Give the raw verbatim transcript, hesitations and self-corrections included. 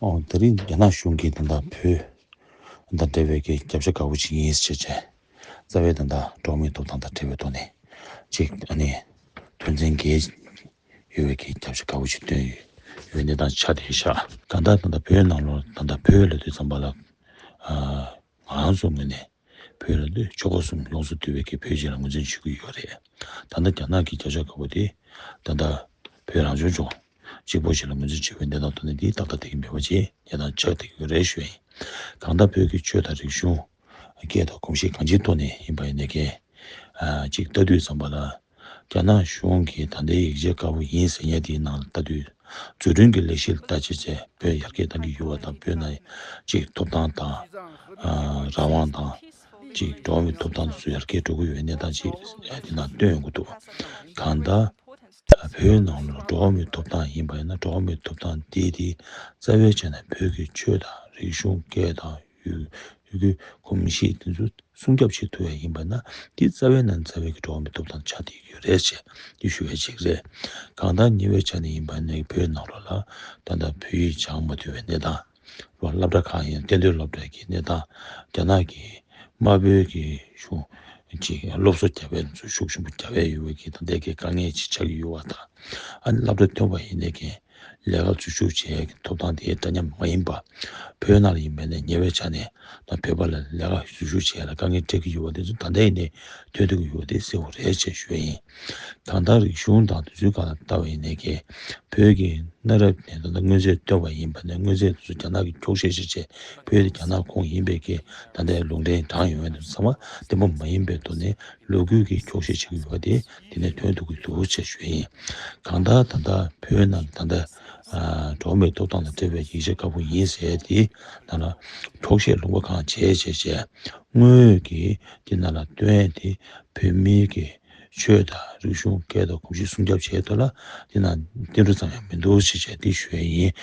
ཨོ། དེ་རིང་རྒྱ་ནག་གཞུང་གིས་ད་ལྟ་བོད་དང་འབྲེལ་བའི་གི་རྒྱབ་ཤ་དཀར་པོ་ཅིག་ཡིན་ཟེར་བྱས། རྩ་བའི་ད་ལྟ་འགྲོ་བ་མིའི་ཐོབ་ཐང་དང་འབྲེལ་བའི་ཐོག་ནས་ཅིག་ཨ་ནི་དོན་ཚན་བརྒྱད་ཡོད་པའི་གི་རྒྱབ་ཤ་དཀར་པོ་ཅིག་བཏོན་ཡོད་ཡོད་གནས་སྟངས་ཆགས་བསྡད་ཤག་གང་ལྟར་ད་ལྟ་བོད་ནང་ལོགས་ད་ལྟ་བོད་ལབ་དུས་ཙམ་པ་ལ། ཨ། ང་རང་ཚོ་ངོས་ནས་བོད་ལ་ལོས་ཆོལ་ཁ་གསུམ་ཡོངས་སུ་འདུས་པའི་གི་བོད་ཅིག་ལ་ངོས་འཛིན་བྱེད་ཀྱི་ཡོད་རེད། ད་ལྟ་རྒྱ་ནག་གི་རྒྱབ་ཤ་དཀར་པོ་དེ་ད་ལྟ་བོད་རང་སྐྱོང་ལྗོངས་གཅིག་པོ་ཞིག་ལ་ངོས་འཛིན་བྱེད་པའི་གནས་སྟངས་ཐོག་ནས་འདི་ཏག་ཏག་དེ་གི་མེད་པ་ཅིག་གནས་སྟངས་ཆགས་བསྡད་ཀྱི་ཡོད་རེད་ཞུ་ཡིན། གང་ལྟར་བོད་ཀྱི་ཆོས་དང་རིག་གཞུང་། སྐད་དང་གོམས་གཤིས་གང་ཅིའི་ཐོག་ནས་ཡིན་པ་ཡིན་ནའི་གི། ཨ། ཅིག་ལྟ་དུས་ཙམ་པ་ལ། རྒྱ་ནག་གཞུང་གིས་ད་ལྟའི་ཡིག་ཆ་དཀར་པོ་ཡིན་ཟེར་མཁན་དེའི་ནང་ལ་ལྟ་དུས། འཛུགས་སྐྲུན་གྱི་ལས་གཞི་ལ་ལྟ་ཅི་བྱས་བོད་ཡར་རྒྱས་གཏང་གི་ཡོད་པ་དང་། བོད་ནང་ཅིག་ཐོབ་ཐང་དང་། ཨ། རང་དབང་དང་། ཅིག་འགྲོ་བ་མིའི་ཐོབ་ཐང་དེ་ཚོ་ཡར་རྒྱས་འགྲོ་གི་ཡོད་གནས་སྟངས་ཅིག་དེ་ནང་སྟོན་ཡོང་གི་འདུག་གང་ལྟར། བོད་ནང་ལ་འགྲོ་བ་མིའི་ཐོབ་ཐང་ཡིན་པ་ཡིན་ན། འགྲོ་བ་མིའི་ཐོབ་ཐང་དེ་དེ་རྩ་བའི་ཆ་ནས་བོད་ཀྱི་ཆོས་དང་རིག་གཞུང་། སྐད་དང་ཡུལ་ཡུལ་གྱི་གོམས་གཤིས་དེ་ཚོ་སྲུང་སྐྱོབ་བྱེད་ཐུབ་ཡ་ཡིན་པ་ན། དེ་རྩ་བའི་ནང་རྩ་བའི་གི་འགྲོ་བ་མིའི་ཐོབ་ཐང་ཆགས་བསྡད་ཀྱི་ཡོད་རེད་ཅེས་དེ་ཞུ་བའི་ཆེད་རེད། གང་ལྟར་ཉེ་བའི་ཆ་ནས་ཡིན་པ་ནི་བོད་ནང་ལོགས་ལ་ད་ལྟ་བོད་ཡིག་སྦྱང་མ་ཐུབ་པའི་གནས་སྟངས། སློབ་གྲྭ་ཁག་ཡིན། གཏན་སྡོད་སློབ་གྲྭ་གི་གནས་སྟངས། རྒྱ་ནག་གི་དམར་པོའི་གི་གཞུང་གི་སློབ་གསོ་རྒྱབ་པའི་ཚོ་ཤུགས་ཆེན་པོ་རྒྱབ་པའི་ཡོད་པའི་གི་ད་ལྟའི་གི་དཀའ་ངལ་ཅིག་ཆགས་ཀྱི་ཡོད་པ་དང་། ཨ་ནི་སློབ་གྲྭ་ཐོན་པ་ཡིན་ནའི་གི་ལས་ཀ་འཛུལ་ཞུགས་བྱེད་ཡ་གི་ཐོབ་ཐང་དེ་འདྲ་མཉམ་མ་ཡིན་པ། བོད་ནང་ལ་ཡིན་པ་ནས་ཉེ་བའི་ཆ་ནས་ད་བོད་པ་ལ་ལས་ཀ་འཛུལ་ཞུགས་བྱེད་ཡ་ལ་དཀའ་ངལ་འཕྲད་ཀྱི་ཡོད་པ་དེ་ཚོ་ད་ལྟ་ཡིན་ནའི་ཐོན་ཐུབ་ཀྱི་ཡོད་པ་དེ་གསལ་པོ་རེད་ཅེས་ཞུ་ཡ་ཡིན། གང་ལྟར་རིག་གཞུང་དང་དེ་ཚོའི་སྒང་ལ་ལྟ་བ་ཡིན་ནའི་གི་བོད་ཀྱི་གནའ་རབས་ནས་ད་ལྟ་དངོས་རྫས་བཏོན་པ་ཡིན་པ་ནས། དངོས་རྫས་དེ་ཚོ་རྒྱ་ནག་གིས་འཁྱོག་བཤད་བྱས་བྱས། བོད་དེ་རྒྱ་ནག་ཁོངས་ཡིན་པའི་གི་ད་ལྟའི་ལུང་འདྲེན་དྲངས་ཡོང་བ་དེ་ཚང་མ་བདེན་པ་མ་ཡིན་པའི་ཐོག་ནས་ལོ་རྒྱུས་ཀྱི་འཁྱོག་བཤད་བྱེད་ཀྱི་ཡོད་པ་དེ་དེ་ནས་ཐོན་ཐུབ་ཀྱི་འདུག་ཅེས་ཞུ་ཡིན། གང་ལྟར་ད་ལྟ་བོད་ནང་ད་ལྟ་ཨ་འགྲོ་བ་མིའི་ཐོབ་ཐང་དང་འབྲེལ་བའི་ཡིག་ཆ་དཀར་པོ་ཡིན་ཟེར་དེ་ནང་ལ་འཁྱོག་བཤད་ལུང་པ་གང་བྱས་བྱས་བྱས། དངོས་ཡོད་ཀྱི་དེ་ནང་ལ་སྟོན་ཡས་དེ་བོད་མིའི་གི་ཆོས་དང་རིག་གཞུང་། སྐད་དང་གོམས་གཤིས་སྲུང་སྐྱོབ་བྱེད་ཐུབ་ལ་དེ་ནང་བསྟན་འགྲོ་ཙམ་ཡང་མི་འདུག་ཅེས་བྱས་དེ་ཞུ་ཡས་ཡིན།